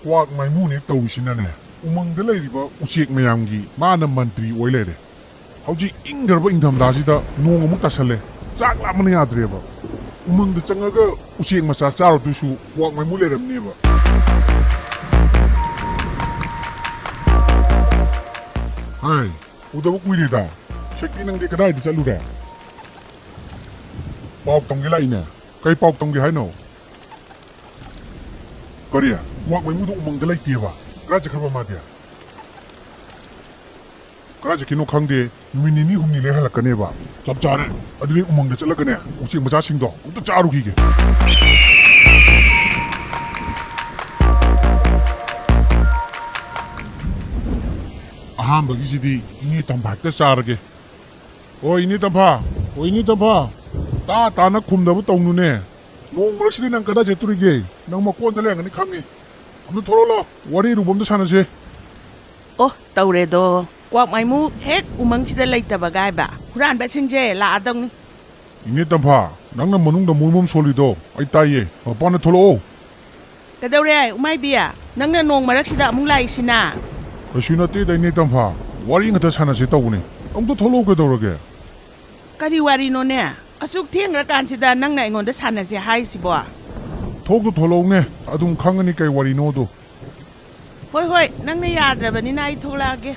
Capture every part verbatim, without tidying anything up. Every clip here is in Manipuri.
ꯀ꯭ꯋꯥꯛ ꯃꯥꯏꯃꯨꯅ ꯍꯦꯛ ꯇꯧꯔꯤꯁꯤꯅꯅꯦ, ꯎꯃꯪꯗ ꯂꯩꯔꯤꯕ ꯎꯆꯦꯛ ꯃꯌꯥꯝꯒꯤ ꯃꯥꯅ ꯃꯟꯇ꯭ꯔꯤ ꯑꯣꯏ ꯂꯩꯔꯦ꯫ ꯍꯧꯖꯤꯛ ꯏꯪꯈ꯭ꯔꯕ ꯏꯪꯊꯝꯊꯥꯁꯤꯗ ꯅꯣꯡ ꯑꯃꯨꯛ ꯇꯥꯁꯜꯂꯦ꯫ ꯆꯥꯛ ꯂꯥꯝꯕꯅ ꯌꯥꯗ꯭ꯔꯦꯕ꯫ ꯎꯃꯪꯗ ꯆꯪꯉꯒ ꯎꯆꯦꯛ ꯃꯆꯥ ꯆꯥꯔꯨꯗꯣꯏꯁꯨ ꯀ꯭ꯋꯥꯛ ꯃꯥꯏꯃꯨ ꯂꯩꯔꯝꯅꯦꯕ꯫ ꯍꯥꯏ, ꯎꯗꯕ ꯀꯨꯏꯔꯦꯗ꯫ ꯁꯦꯛꯄꯤ, ꯅꯪꯗꯤ ꯀꯗꯥꯏꯗ ꯆꯠꯂꯨꯔꯦ? ꯄꯥꯎ ꯇꯝꯒꯦ ꯂꯥꯛꯏꯅꯦ꯫ ꯀꯩ ꯄꯥꯎ ꯇꯝꯒꯦ ꯍꯥꯏꯅꯣ? ꯀꯔꯤ? ꯀ꯭ꯋꯥꯛ ꯃꯥꯏꯃꯨꯗꯣ ꯎꯃꯪꯗ ꯂꯩꯇꯦꯕ꯫ ꯀꯗꯥꯏ ꯆꯠꯈ꯭ꯔꯕ ꯃꯥꯗꯤ? ꯀꯗꯥꯏ ꯆꯠꯈꯤꯅꯣ ꯈꯪꯗꯦ꯫ ꯅꯨꯃꯤꯠ ꯅꯤꯅꯤ ꯍꯨꯝꯅꯤ ꯂꯩꯔ ꯍꯜꯂꯛꯀꯅꯦꯕ꯫ ꯆꯞ ꯆꯥꯔꯦ꯫ ꯑꯗꯨꯗꯤ ꯎꯃꯪꯗ ꯆꯠꯂꯒꯅꯦ, ꯎꯆꯦꯛ ꯃꯆꯥꯁꯤꯡꯗꯣ ꯑꯝꯇ ꯆꯥꯔꯨꯈꯤꯒꯦ꯫ ꯑꯍꯥꯟꯕꯒꯤꯁꯤꯗꯤ ꯏꯅꯦ ꯇꯝꯐꯥ ꯍꯦꯛꯇ ꯆꯥꯔꯒꯦ꯫ ꯑꯣ, ꯏꯅꯦ ꯇꯝꯐꯥ꯫ ꯑꯣ, ꯏꯅꯦ ꯇꯝꯐꯥ꯫ ꯇꯥ ꯇꯥꯅ ꯈꯨꯝꯗꯕ ꯇꯧꯅꯨꯅꯦ꯫ ꯅꯣꯡ ꯃꯔꯛꯁꯤꯗ ꯅꯪ ꯀꯗꯥꯏ ꯆꯠꯇꯣꯔꯤꯒꯦ? ꯅꯪ ꯃꯀꯣꯟꯗ ꯂꯩꯔꯝꯒꯅꯤ ꯈꯪꯉꯤ꯫ ꯑꯝꯇ ꯊꯣꯛꯂꯛꯑꯣ ꯂꯥꯎ꯫ ꯋꯥꯔꯤ ꯑꯔꯨꯕ ꯑꯝꯇ ꯁꯥꯟꯅꯁꯦ꯫ ꯑꯣ, ꯇꯧꯔꯦꯗꯣ꯫ ꯀ꯭ꯋꯥꯛ ꯃꯥꯏꯃꯨ ꯍꯦꯛ ꯎꯃꯪꯁꯤꯗ ꯂꯩꯇꯕꯒ ꯍꯥꯏꯕ꯫ ꯍꯨꯔꯥꯟꯕꯁꯤꯡꯁꯦ ꯂꯥꯛꯑꯗꯧꯅꯤ꯫ ꯏꯅꯦ ꯇꯝꯐꯥ, ꯅꯪꯅ ꯃꯅꯨꯡꯗ ꯃꯣꯃꯣꯝ ꯁꯣꯜꯂꯤꯗꯣ ꯑꯩ ꯇꯥꯏꯌꯦ꯫ ꯃꯄꯥꯟꯗ ꯊꯣꯛꯂꯛꯑꯣ꯫ ꯀꯩꯗꯧꯔꯦ, ꯎꯃꯥꯏꯕꯤ? ꯅꯪꯅ ꯅꯣꯡ ꯃꯔꯛꯁꯤꯗ ꯑꯃꯨꯛ ꯂꯥꯛꯏꯁꯤꯅ? ꯀꯩꯁꯨ ꯅꯠꯇꯦꯗ, ꯏꯅꯦ ꯇꯝꯐꯥ꯫ ꯋꯥꯔꯤ ꯈꯛꯇ ꯁꯥꯟꯅꯁꯦ ꯇꯧꯕꯅꯤ꯫ ꯑꯃꯨꯛꯇ ꯊꯣꯛꯂꯛꯑꯣ ꯀꯩꯗꯧꯔꯒꯦ? ꯀꯔꯤ ꯋꯥꯔꯤꯅꯣꯅꯦ? ꯑꯁꯨꯛ ꯊꯦꯡꯈ꯭ꯔꯀꯥꯟꯁꯤꯗ ꯅꯪꯅ ꯑꯩꯉꯣꯟꯗ ꯁꯥꯟꯅꯁꯦ ꯍꯥꯏꯔꯤꯁꯤꯕꯣ? ꯊꯣꯛꯇꯨ ꯊꯣꯛꯂꯛꯎꯅꯦ, ꯑꯗꯨꯝ ꯈꯪꯒꯅꯤ ꯀꯩ ꯋꯥꯔꯤꯅꯣꯗꯣ꯫ ꯍꯣꯏ, ꯍꯣꯏ, ꯅꯪꯅ ꯌꯥꯗ꯭ꯔꯕꯅꯤꯅ ꯑꯩ ꯊꯣꯛꯂꯛꯑꯒꯦ꯫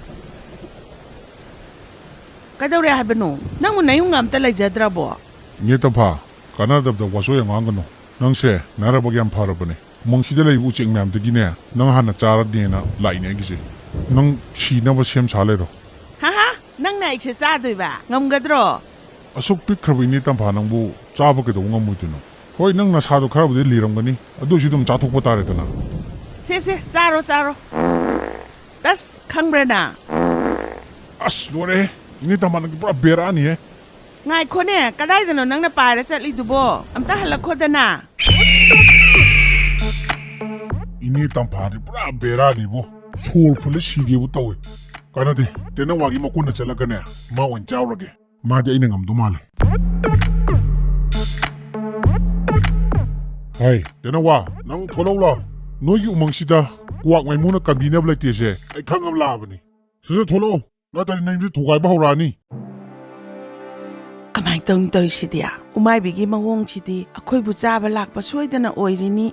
ꯀꯩꯗꯧꯔꯦ ꯍꯥꯏꯕꯅꯣ? ꯅꯪꯕꯨ ꯅꯌꯨꯝꯒ ꯑꯝꯇ ꯂꯩꯖꯗ꯭ꯔꯕꯣ? ꯏꯅꯦ ꯇꯝꯐꯥ, ꯀꯥꯟꯅꯗꯕꯗ ꯋꯥꯆꯣꯏ ꯌꯥꯝ ꯉꯥꯡꯒꯅꯨ꯫ ꯅꯪꯁꯦ ꯅꯥꯔꯕꯒ ꯌꯥꯝ ꯐꯔꯕꯅꯦ꯫ ꯎꯃꯪꯁꯤꯗ ꯂꯩꯕ ꯎꯆꯦꯛ ꯃꯌꯥꯝꯗꯒꯤꯅꯦ, ꯅꯪ ꯍꯥꯟꯅ ꯆꯥꯔꯅꯦꯅ ꯂꯥꯛꯏꯅꯦ ꯑꯩꯒꯤꯁꯦ꯫ ꯅꯪ ꯁꯤꯅꯕ ꯁꯦꯝ ꯁꯥ ꯂꯩꯔꯣ꯫ ꯍꯥ ꯍꯥ, ꯅꯪꯅ ꯑꯩꯁꯦ ꯆꯥꯗꯣꯏꯕ? ꯉꯝꯒꯗ꯭ꯔꯣ? ꯑꯁꯨꯛ ꯄꯤꯛꯈ꯭ꯔꯕ ꯏꯅꯦ ꯇꯝꯐꯥ ꯅꯪꯕꯨ ꯆꯥꯕ ꯀꯩꯗꯧꯕ ꯉꯝꯃꯣꯏꯗꯣꯏꯅꯣ? ꯍꯣꯏ, ꯅꯪ ꯅꯁꯥꯗꯣ ꯈꯔꯕꯨꯗꯤ ꯂꯤꯔꯝꯒꯅꯤ, ꯑꯗꯨ ꯑꯣꯏꯁꯨ ꯑꯗꯨꯝ ꯆꯥꯊꯣꯛꯄ ꯇꯥꯔꯦꯗꯅ꯫ ꯁꯦ, ꯁꯦ, ꯆꯥꯔꯣ, ꯆꯥꯔꯣ꯫ ꯇꯁ, ꯈꯪꯕ꯭ꯔꯥ ꯅꯪ? ꯑꯁ, ꯂꯣꯏꯔꯦꯍꯦ꯫ ꯏꯅꯦ ꯇꯝꯐꯥ ꯅꯪꯗꯤ ꯄꯨꯔꯥ ꯕꯦꯔꯥꯅꯤꯍꯦ꯫ ꯉꯥꯏꯈꯣꯅꯦ, ꯀꯗꯥꯏꯗꯅꯣ ꯅꯪꯅ ꯄꯥꯏꯔ ꯆꯠꯂꯤꯗꯨꯕꯣ? ꯑꯝꯇ ꯍꯜꯂꯛꯈꯣꯗꯅ꯫ ꯏꯅꯦ ꯇꯝꯐꯥꯗꯤ ꯄꯨꯔꯥ ꯕꯦꯔꯥꯅꯤꯕꯣ꯫ ꯁꯣꯔ ꯐꯨꯜꯂ ꯁꯤꯒꯦꯕꯨ ꯇꯧꯋꯦ꯫ ꯀꯥꯟꯅꯗꯦ, ꯇꯦꯅꯋꯥꯒꯤ ꯃꯀꯣꯟꯗ ꯆꯠꯂꯒꯅꯦ, ꯃꯥ ꯑꯣꯏꯅ ꯆꯥꯎꯔꯒꯦ꯫ ꯃꯥꯗꯤ ꯑꯩꯅ ꯉꯝꯗꯧ ꯃꯥꯜꯂꯦ꯫ ꯍꯩ, ꯇꯦꯅꯋꯥ, ꯅꯪ ꯊꯣꯛꯂꯛꯎ ꯂꯥꯎ꯫ ꯅꯣꯏꯒꯤ ꯎꯃꯪꯁꯤꯗ ꯀ꯭ꯋꯥꯛ ꯃꯥꯏꯃꯨꯅ ꯀꯟꯕꯤꯅꯕ ꯂꯩꯇꯦꯁꯦ ꯑꯩ ꯈꯪꯉꯕ ꯂꯥꯛꯑꯕꯅꯤ꯫ ꯁꯠ ꯁꯠ ꯊꯣꯛꯂꯛꯑꯣ, ꯅꯠꯇ꯭ꯔꯗꯤ ꯅꯪꯁꯨ ꯊꯨꯒꯥꯏꯕ ꯍꯧꯔꯛꯑꯅꯤ꯫ ꯀꯃꯥꯏꯅ ꯇꯧꯅꯤ ꯇꯧꯔꯤꯁꯤꯗꯤ? ꯎꯃꯥꯏꯕꯤꯒꯤ ꯃꯑꯣꯡꯁꯤꯗꯤ ꯑꯩꯈꯣꯏꯕꯨ ꯆꯥꯕ ꯂꯥꯛꯄ ꯁꯣꯏꯗꯅ ꯑꯣꯏꯔꯤꯅꯤ꯫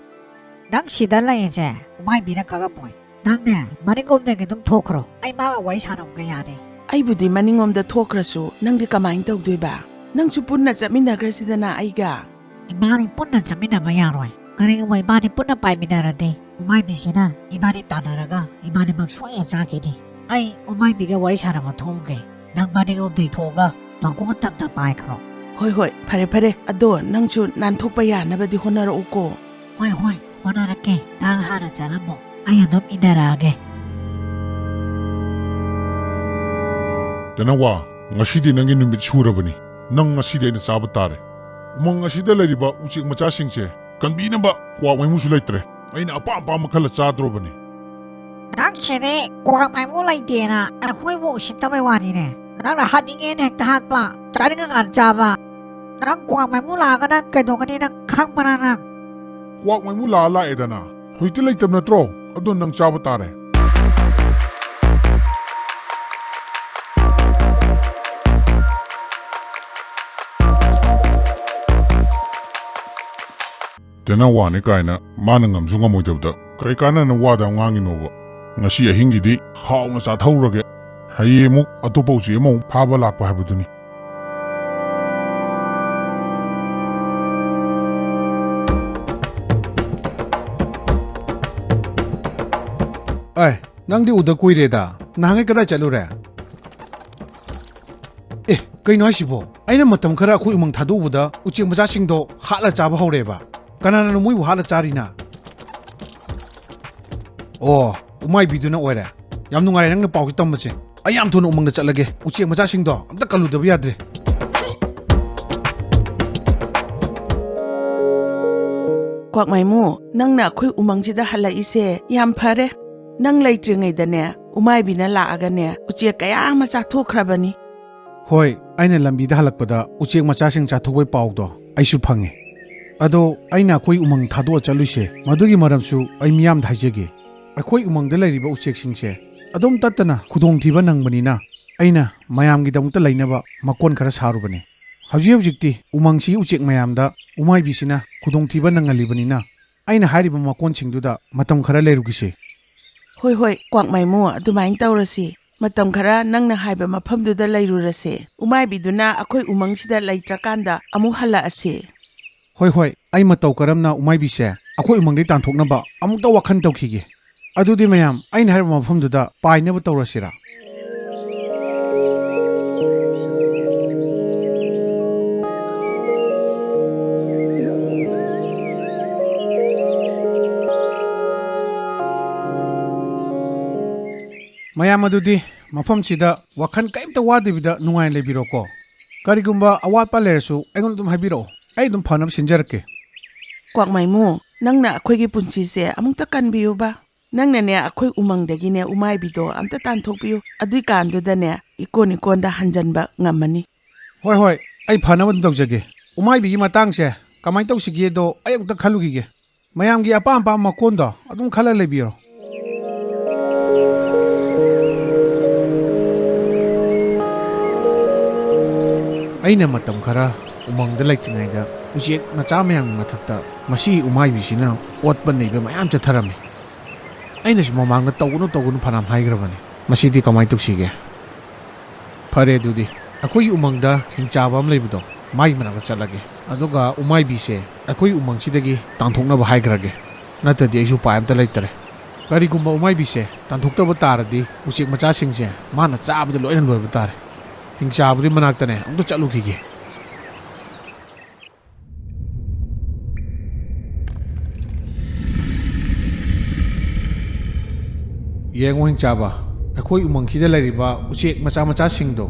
ꯅꯪ ꯁꯤꯗ ꯂꯩꯔꯤꯁꯦ ꯎꯃꯥꯏꯕꯤꯅ ꯈꯪꯉꯝꯃꯣꯏ꯫ ꯅꯪꯅꯦ ꯃꯅꯤꯡꯂꯣꯝꯗꯒꯤ ꯑꯗꯨꯝ ꯊꯣꯛꯈ꯭ꯔꯣ, ꯑꯩ ꯃꯥꯒ ꯋꯥꯔꯤ ꯁꯥꯟꯅꯕꯒ ꯌꯥꯅꯤ꯫ ꯑꯩꯕꯨꯗꯤ ꯃꯅꯤꯡꯂꯣꯝꯗ ꯊꯣꯛꯈ꯭ꯔꯁꯨ ꯅꯪꯗꯤ ꯀꯃꯥꯏꯅ ꯇꯧꯗꯣꯏꯕ? ꯅꯪꯁꯨ ꯄꯨꯟꯅ ꯆꯠꯃꯤꯟꯅꯈ꯭ꯔꯁꯤꯗꯅ ꯑꯩꯒ꯫ ꯏꯕꯥꯅꯤ ꯄꯨꯟꯅ ꯆꯠꯃꯤꯟꯅꯕ ꯌꯥꯔꯣꯏ꯫ ꯀꯔꯤꯒꯨꯝꯕ ꯏꯕꯥꯅꯤ ꯄꯨꯟꯅ ꯄꯥꯏꯃꯤꯟꯅꯔꯗꯤ ꯎꯃꯥꯏꯕꯤꯁꯤꯅ ꯏꯕꯥꯅꯤ ꯇꯥꯟꯅꯔꯒ ꯏꯕꯥꯅꯤꯃꯛ ꯁꯣꯏꯅ ꯆꯥꯈꯤꯅꯤ꯫ ꯑꯩ ꯎꯃꯥꯏꯕꯤꯒ ꯋꯥꯔꯤ ꯁꯥꯟꯅꯕ ꯊꯣꯛꯎꯒꯦ꯫ ꯅꯪ ꯃꯅꯤꯡꯂꯣꯝꯗꯒꯤ ꯊꯣꯛꯑꯒ ꯃꯈꯣꯡ ꯇꯞꯅ ꯄꯥꯏꯈ꯭ꯔꯣ꯫ ꯍꯣꯏ ꯍꯣꯏ, ꯐꯔꯦ ꯐꯔꯦ, ꯑꯗꯣ ꯅꯪꯁꯨ ꯅꯥꯟꯊꯣꯛꯄ ꯌꯥꯅꯕꯗꯤ ꯍꯣꯠꯅꯔꯛꯎꯀꯣ꯫ ꯍꯣꯏ ꯍꯣꯏ, ꯍꯣꯠꯅꯔꯛꯀꯦ꯫ ꯅꯪ ꯍꯥꯟꯅ ꯆꯠꯂꯝꯃꯣ, ꯑꯩ ꯑꯗꯨꯝ ꯏꯟꯅꯔꯛꯑꯒꯦ꯫ ꯇꯦꯅꯋꯥ, ꯉꯁꯤꯗꯤ ꯅꯪꯒꯤ ꯅꯨꯃꯤꯠ ꯁꯨꯔꯕꯅꯤ꯫ ꯅꯪ ꯉꯁꯤꯗꯤ ꯑꯩꯅ ꯆꯥꯕ ꯇꯥꯔꯦ꯫ ꯎꯃꯪ ꯑꯁꯤꯗ ꯂꯩꯔꯤꯕ ꯎꯆꯦꯛ ꯃꯆꯥꯁꯤꯡꯁꯦ ꯀꯟꯕꯤꯅꯕ ꯀ꯭ꯋꯥꯛ ꯃꯥꯏꯃꯨꯁꯨ ꯂꯩꯇ꯭ꯔꯦ꯫ ꯑꯩꯅ ꯑꯄꯥꯝ ꯑꯄꯥꯝꯕ ꯈꯜꯂ ꯆꯥꯗ꯭ꯔꯣꯕꯅꯤ꯫ ꯅꯪ ꯁꯤꯗꯤ ꯀ꯭ꯋꯥꯛ ꯃꯥꯏꯃꯨ ꯂꯩꯇꯦꯅ ꯑꯩꯈꯣꯏꯕꯨ ꯎꯁꯤꯠꯇꯕꯩ ꯋꯥꯅꯤꯅꯦ꯫ ꯅꯪꯅ ꯍꯥꯠꯅꯤꯡꯉꯦꯅ ꯍꯦꯛꯇ ꯍꯥꯠꯄ, ꯆꯥꯅꯤꯡꯉꯀꯥꯟꯗ ꯆꯥꯕ꯫ ꯅꯪ ꯀ꯭ꯋꯥꯛ ꯃꯥꯏꯃꯨ ꯂꯥꯛꯑꯒ ꯅꯪ ꯀꯩꯗꯧꯒꯅꯤ ꯅꯪ ꯈꯪꯕ꯭ꯔꯥ ꯅꯪ? ꯀ꯭ꯋꯥꯛ ꯃꯥꯏꯃꯨ ꯂꯥꯛꯑ ꯂꯥꯛꯑꯦꯗꯅ꯫ ꯍꯧꯖꯤꯛꯇꯤ ꯂꯩꯇꯕ ꯅꯠꯇ꯭ꯔꯣ? ꯑꯗꯣ ꯅꯪ ꯆꯥꯕ ꯇꯥꯔꯦ꯫ ꯇꯦꯅꯋꯥꯅꯤ ꯀꯥꯏꯅ ꯃꯥꯅ ꯉꯝꯁꯨ ꯉꯝꯃꯣꯏꯗꯕꯗ ꯀꯩ ꯀꯥꯟꯅꯅ ꯋꯥꯗ ꯉꯥꯡꯉꯤꯅꯣꯕ? ꯉꯁꯤ ꯑꯍꯤꯡꯒꯤꯗꯤ ꯍꯥꯎꯅ ꯆꯥꯊꯧꯔꯒꯦ꯫ ꯍꯌꯦꯡ ꯑꯃꯨꯛ ꯑꯇꯣꯞꯄ ꯎꯆꯦꯛ ꯑꯃꯃꯨꯛ ꯐꯥꯕ ꯂꯥꯛꯄ ꯍꯥꯏꯕꯗꯨꯅꯤ꯫ ꯑꯦ, ꯅꯪꯗꯤ ꯎꯗ ꯀꯨꯏꯔꯦꯗ꯫ ꯅꯍꯥꯟꯒꯩ ꯀꯗꯥꯏ ꯆꯠꯂꯨꯔꯦ? ꯑꯦ, ꯀꯩꯅꯣ ꯍꯥꯏꯁꯤꯕꯣ? ꯑꯩꯅ ꯃꯇꯝ ꯈꯔ ꯑꯩꯈꯣꯏ ꯎꯃꯪ ꯊꯥꯗꯣꯛꯎꯕꯗ ꯎꯆꯦꯛ ꯃꯆꯥꯁꯤꯡꯗꯣ ꯍꯥꯠꯂ ꯆꯥꯕ ꯍꯧꯔꯦꯕ꯫ ꯀꯅꯥꯅꯅꯣ ꯃꯣꯏꯕꯨ ꯍꯥꯠꯂ ꯆꯥꯔꯤꯅ? ꯑꯣ, ꯎꯃꯥꯏꯕꯤꯗꯨꯅ ꯑꯣꯏꯔꯦ꯫ ꯌꯥꯝ ꯅꯨꯡꯉꯥꯏꯔꯦ ꯅꯪꯅ ꯄꯥꯎꯁꯤ ꯇꯝꯕꯁꯦ꯫ ꯑꯩ ꯌꯥꯝ ꯊꯨꯅ ꯎꯃꯪꯗ ꯆꯠꯂꯒꯦ꯫ ꯎꯆꯦꯛ ꯃꯆꯥꯁꯤꯡꯗꯣ ꯑꯝꯇ ꯀꯜꯂꯨꯗꯕ ꯌꯥꯗ꯭ꯔꯦ꯫ ꯀ꯭ꯋꯥꯛꯃꯥꯏꯃꯨ, ꯅꯪꯅ ꯑꯩꯈꯣꯏ ꯎꯃꯪꯁꯤꯗ ꯍꯜꯂꯛꯏꯁꯦ ꯌꯥꯝ ꯐꯔꯦ꯫ ꯅꯪ ꯂꯩꯇ꯭ꯔꯤꯉꯩꯗꯅꯦ, ꯎꯃꯥꯏꯕꯤꯅ ꯂꯥꯛꯑꯒꯅꯦ, ꯎꯆꯦꯛ ꯀꯌꯥ ꯑꯃ ꯆꯥꯊꯣꯛꯈ꯭ꯔꯕꯅꯤ꯫ ꯍꯣꯏ, ꯑꯩꯅ ꯂꯝꯕꯤꯗ ꯍꯜꯂꯛꯄꯗ ꯎꯆꯦꯛ ꯃꯆꯥꯁꯤꯡ ꯆꯥꯊꯣꯛꯄꯩ ꯄꯥꯎꯗꯣ ꯑꯩꯁꯨ ꯐꯪꯉꯦ꯫ ꯑꯗꯣ ꯑꯩꯅ ꯑꯩꯈꯣꯏ ꯎꯃꯪ ꯊꯥꯗꯣꯛꯑ ꯆꯠꯂꯨꯏꯁꯦ, ꯃꯗꯨꯒꯤ ꯃꯔꯝꯁꯨ ꯑꯩ ꯃꯤꯌꯥꯝꯗ ꯍꯥꯏꯖꯒꯦ꯫ ꯑꯩꯈꯣꯏ ꯎꯃꯪꯗ ꯂꯩꯔꯤꯕ ꯎꯆꯦꯛꯁꯤꯡꯁꯦ ꯑꯗꯨꯝ ꯇꯠꯇꯅ ꯈꯨꯗꯣꯡꯊꯤꯕ ꯅꯪꯕꯅꯤꯅ, ꯑꯩꯅ ꯃꯌꯥꯝꯒꯤꯗꯃꯛꯇ ꯂꯩꯅꯕ ꯃꯀꯣꯟ ꯈꯔ ꯁꯥꯔꯨꯕꯅꯤ꯫ ꯍꯧꯖꯤꯛ ꯍꯧꯖꯤꯛꯇꯤ ꯎꯃꯪꯁꯤꯒꯤ ꯎꯆꯦꯛ ꯃꯌꯥꯝꯗ ꯎꯃꯥꯏꯕꯤꯁꯤꯅ ꯈꯨꯗꯣꯡꯊꯤꯕ ꯅꯪꯍꯜꯂꯤꯕꯅꯤꯅ, ꯑꯩꯅ ꯍꯥꯏꯔꯤꯕ ꯃꯀꯣꯟꯁꯤꯡꯗꯨꯗ ꯃꯇꯝ ꯈꯔ ꯂꯩꯔꯨꯈꯤꯁꯤ꯫ ꯍꯣꯏ, ꯍꯣꯏ, ꯀ꯭ꯋꯥꯛꯃꯥꯏꯃꯨ, ꯑꯗꯨꯃꯥꯏꯅ ꯇꯧꯔꯁꯤ꯫ ꯃꯇꯝ ꯈꯔ ꯅꯪꯅ ꯍꯥꯏꯕ ꯃꯐꯝꯗꯨꯗ ꯂꯩꯔꯨꯔꯁꯦ꯫ ꯎꯃꯥꯏꯕꯤꯗꯨꯅ ꯑꯩꯈꯣꯏ ꯎꯃꯪꯁꯤꯗ ꯂꯩꯇ꯭ꯔꯀꯥꯟꯗ ꯑꯃꯨꯛ ꯍꯜꯂꯛꯑꯁꯤ꯫ ꯍꯣꯏ, ꯍꯣꯏ, ꯑꯩ ꯃꯇꯧ ꯀꯔꯝꯅ ꯎꯃꯥꯏꯕꯤꯁꯦ ꯑꯩꯈꯣꯏ ꯎꯃꯪꯗꯒꯤ ꯇꯥꯟꯊꯣꯛꯅꯕ ꯑꯃꯨꯛꯇ ꯋꯥꯈꯜ ꯇꯧꯈꯤꯒꯦ꯫ ꯑꯗꯨꯗꯤ ꯃꯌꯥꯝ, ꯑꯩꯅ ꯍꯥꯏꯔꯤꯕ ꯃꯐꯝꯗꯨꯗ ꯄꯥꯏꯅꯕ ꯇꯧꯔꯁꯤꯔꯥ? ꯃꯌꯥꯝ ꯑꯗꯨꯗꯤ ꯃꯐꯝꯁꯤꯗ ꯋꯥꯈꯜ ꯀꯔꯤꯝꯇ ꯋꯥꯗꯕꯤꯗ ꯅꯨꯡꯉꯥꯏꯅ ꯂꯩꯕꯤꯔꯣꯀꯣ꯫ ꯀꯔꯤꯒꯨꯝꯕ ꯑꯋꯥꯠꯄ ꯂꯩꯔꯁꯨ ꯑꯩꯉꯣꯟꯗ ꯑꯗꯨꯝ ꯍꯥꯏꯕꯤꯔꯛꯑꯣ, ꯑꯩ ꯑꯗꯨꯝ ꯐꯅꯕ ꯁꯤꯟꯖꯔꯛꯀꯦ꯫ ꯀ꯭ꯋꯥꯛꯃꯥꯏꯃꯨ, ꯅꯪꯅ ꯑꯩꯈꯣꯏꯒꯤ ꯄꯨꯟꯁꯤꯁꯦ ꯑꯃꯨꯛꯇ ꯀꯟꯕꯤꯌꯨꯕ꯫ ꯅꯪꯅꯅꯦ ꯑꯩꯈꯣꯏ ꯎꯃꯪꯗꯒꯤꯅꯦ ꯎꯃꯥꯏꯕꯤꯗꯣ ꯑꯝꯇ ꯇꯥꯟꯊꯣꯛꯄꯤꯌꯨ꯫ ꯑꯗꯨꯏꯀꯥꯟꯗꯨꯗꯅꯦ ꯏꯀꯣꯟ ꯏꯀꯣꯟꯗ ꯍꯟꯖꯟꯕ ꯉꯝꯃꯅꯤ꯫ ꯍꯣꯏ, ꯍꯣꯏ, ꯑꯩ ꯐꯅꯕ ꯑꯗꯨꯝ ꯇꯧꯖꯒꯦ꯫ ꯎꯃꯥꯏꯕꯤꯒꯤ ꯃꯇꯥꯡꯁꯦ ꯀꯃꯥꯏꯅ ꯇꯧꯁꯤꯒꯦꯗꯣ ꯑꯩ ꯑꯃꯨꯛꯇ ꯈꯜꯂꯨꯈꯤꯒꯦ꯫ ꯃꯌꯥꯝꯒꯤ ꯑꯄꯥꯝ ꯑꯄꯥꯝꯕ ꯃꯀꯣꯟꯗꯣ ꯑꯗꯨꯝ ꯈꯜꯂ ꯂꯩꯕꯤꯔꯣ꯫ ꯑꯩꯅ ꯃꯇꯝ ꯈꯔ ꯎꯃꯪꯗ ꯂꯩꯇ꯭ꯔꯤꯉꯩꯗ ꯎꯆꯦꯛ ꯃꯆꯥ ꯃꯌꯥꯝꯒꯤ ꯃꯊꯛꯇ ꯃꯁꯤꯒꯤ ꯎꯃꯥꯏꯕꯤꯁꯤꯅ ꯑꯣꯠꯄ ꯅꯩꯕ ꯃꯌꯥꯝ ꯆꯠꯊꯔꯝꯃꯤ꯫ ꯑꯩꯅꯁꯨ ꯃꯃꯥꯡꯗ ꯇꯧꯒꯅꯨ, ꯇꯧꯒꯅꯨ ꯐꯅꯌꯥꯝ ꯍꯥꯏꯈ꯭ꯔꯕꯅꯤ꯫ ꯃꯁꯤꯗꯤ ꯀꯃꯥꯏꯅ ꯇꯧꯁꯤꯒꯦ? ꯐꯔꯦ, ꯑꯗꯨꯗꯤ ꯑꯩꯈꯣꯏꯒꯤ ꯎꯃꯪꯗ ꯍꯤꯡꯆꯥꯕ ꯑꯃ ꯂꯩꯕꯗꯣ, ꯃꯥꯒꯤ ꯃꯅꯥꯛꯇ ꯆꯠꯂꯒꯦ꯫ ꯑꯗꯨꯒ ꯎꯃꯥꯏꯕꯤꯁꯦ ꯑꯩꯈꯣꯏ ꯎꯃꯪꯁꯤꯗꯒꯤ ꯇꯥꯟꯊꯣꯛꯅꯕ ꯍꯥꯏꯈ꯭ꯔꯒꯦ꯫ ꯅꯠꯇ꯭ꯔꯗꯤ ꯑꯩꯁꯨ ꯎꯄꯥꯏ ꯑꯝꯇ ꯂꯩꯇꯔꯦ꯫ ꯀꯔꯤꯒꯨꯝꯕ ꯎꯃꯥꯏꯕꯤꯁꯦ ꯇꯥꯟꯊꯣꯛꯇꯕ ꯇꯥꯔꯗꯤ ꯎꯆꯦꯛ ꯃꯆꯥꯁꯤꯡꯁꯦ ꯃꯥꯅ ꯆꯥꯕꯗ ꯂꯣꯏꯅ ꯂꯣꯏꯕ ꯇꯥꯔꯦ꯫ ꯍꯤꯡꯆꯥꯕꯗꯨꯒꯤ ꯃꯅꯥꯛꯇꯅꯦ ꯑꯃꯨꯛꯇ ꯆꯠꯂꯨꯈꯤꯒꯦ꯫ ꯌꯦꯡꯉꯨ ꯍꯤꯡꯆꯥꯕ, ꯑꯩꯈꯣꯏ ꯎꯃꯪꯁꯤꯗ ꯂꯩꯔꯤꯕ ꯎꯆꯦꯛ ꯃꯆꯥ ꯃꯆꯥꯁꯤꯡꯗꯣ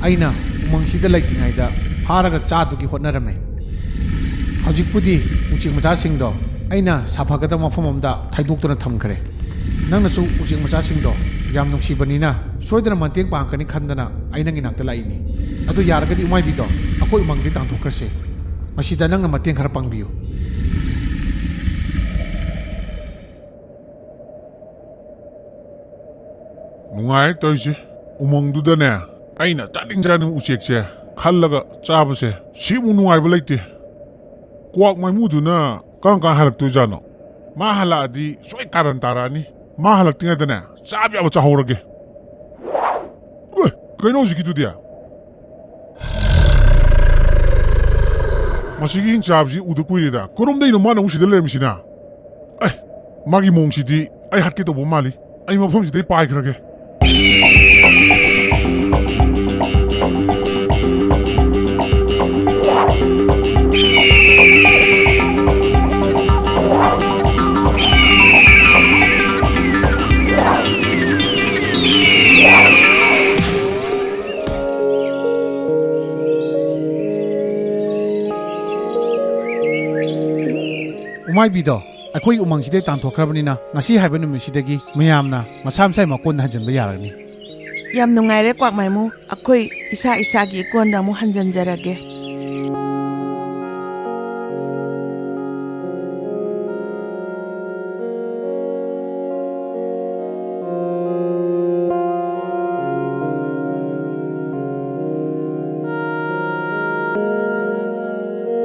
ꯑꯩꯅ ꯎꯃꯪꯁꯤꯗ ꯂꯩꯇ꯭ꯔꯤꯉꯩꯗ ꯐꯥꯔꯒ ꯆꯥꯗꯨꯒꯤ ꯍꯣꯠꯅꯔꯝꯃꯦ꯫ ꯍꯧꯖꯤꯛꯄꯨꯗꯤ ꯎꯆꯦꯛ ꯃꯆꯥꯁꯤꯡꯗꯣ ꯑꯩꯅ ꯁꯥꯐꯒꯗꯕ ꯃꯐꯝ ꯑꯃꯗ ꯊꯩꯗꯣꯛꯇꯨꯅ ꯊꯝꯈ꯭ꯔꯦ꯫ ꯅꯪꯅꯁꯨ ꯎꯆꯦꯛ ꯃꯆꯥꯁꯤꯡꯗꯣ ꯌꯥꯝ ꯅꯨꯡꯁꯤꯕꯅꯤꯅ ꯁꯣꯏꯗꯅ ꯃꯇꯦꯡ ꯄꯥꯡꯉꯛꯀꯅꯤ ꯈꯟꯗꯅ ꯑꯩ ꯅꯪꯒꯤ ꯅꯥꯛꯇ ꯂꯥꯛꯏꯅꯤ꯫ ꯑꯗꯨ ꯌꯥꯔꯒꯗꯤ ꯎꯃꯥꯏꯕꯤꯗꯣ ꯑꯩꯈꯣꯏ ꯎꯃꯪꯗꯒꯤ ꯇꯥꯟꯊꯣꯛꯈ꯭ꯔꯁꯦ꯫ ꯃꯁꯤꯗ ꯅꯪꯅ ꯃꯇꯦꯡ ꯈꯔ ꯄꯥꯡꯕꯤꯌꯨ꯫ ꯅꯨꯡꯉꯥꯏ ꯇꯧꯔꯤꯁꯦ꯫ ꯎꯃꯪꯗꯨꯗꯅꯦ, ꯑꯩꯅ ꯆꯥꯅꯤꯡ ꯆꯥꯅꯤꯡꯕ ꯎꯆꯦꯛꯁꯦ ꯈꯜꯂꯒ ꯆꯥꯕꯁꯦ ꯁꯤꯃꯨꯛ ꯅꯨꯡꯉꯥꯏꯕ ꯂꯩꯇꯦ꯫ ꯀ꯭ꯋꯥꯛ ꯃꯥꯏꯃꯨꯗꯨꯅ ꯀꯔꯝ ꯀꯥꯟ ꯍꯜꯂꯛꯇꯣꯏꯖꯥꯠꯅꯣ? ꯃꯥ ꯍꯜꯂꯛꯑꯗꯤ ꯁꯣꯏ ꯀꯥꯔꯟ ꯇꯥꯔꯛꯑꯅꯤ꯫ ꯃꯥ ꯍꯜꯂꯛꯇ꯭ꯔꯤꯉꯩꯗꯅꯦ ꯆꯥꯕ ꯌꯥꯕ ꯆꯥꯍꯧꯔꯒꯦ꯫ ꯑꯦ, ꯀꯩꯅꯣ ꯍꯧꯖꯤꯛꯀꯤꯗꯨꯗꯤ? ꯃꯁꯤꯒꯤ ꯍꯤꯡꯆꯥꯕꯁꯤ ꯎꯗ ꯀꯨꯏꯔꯦꯗ꯫ ꯀꯔꯣꯝꯗꯩꯅꯣ ꯃꯥꯅ ꯑꯃꯨꯛ ꯁꯤꯗ ꯂꯩꯔꯝꯃꯤꯁꯤꯅ? ꯑꯦ, ꯃꯥꯒꯤ ꯃꯑꯣꯡꯁꯤꯗꯤ ꯑꯩ ꯍꯥꯠꯀꯦ ꯇꯧꯕ ꯃꯥꯜꯂꯤ꯫ ꯑꯩ ꯃꯐꯝꯁꯤꯗꯩ ꯄꯥꯏꯈ꯭ꯔꯒꯦ꯫ ꯎꯃꯥꯏꯕꯤꯗꯣ ꯑꯩꯈꯣꯏ ꯎꯃꯪꯁꯤꯗꯩ ꯇꯥꯟꯊꯣꯛꯈ꯭ꯔꯕꯅꯤꯅ, ꯉꯁꯤ ꯍꯥꯏꯕ ꯅꯨꯃꯤꯠꯁꯤꯗꯒꯤ ꯃꯌꯥꯝꯅ ꯃꯁꯥ ꯃꯁꯥꯒꯤ ꯃꯀꯣꯟꯗ ꯍꯟꯖꯤꯟꯕ ꯌꯥꯔꯅꯤ꯫ ꯌꯥꯝ ꯅꯨꯡꯉꯥꯏꯔꯦ, ꯀ꯭ꯋꯥꯛꯃꯥꯏꯃꯨ꯫ ꯑꯩꯈꯣꯏ ꯏꯁꯥ ꯏꯁꯥꯒꯤ ꯏꯀꯣꯟꯗ ꯑꯃꯨꯛ ꯍꯟꯖꯤꯟꯖꯔꯒꯦ꯫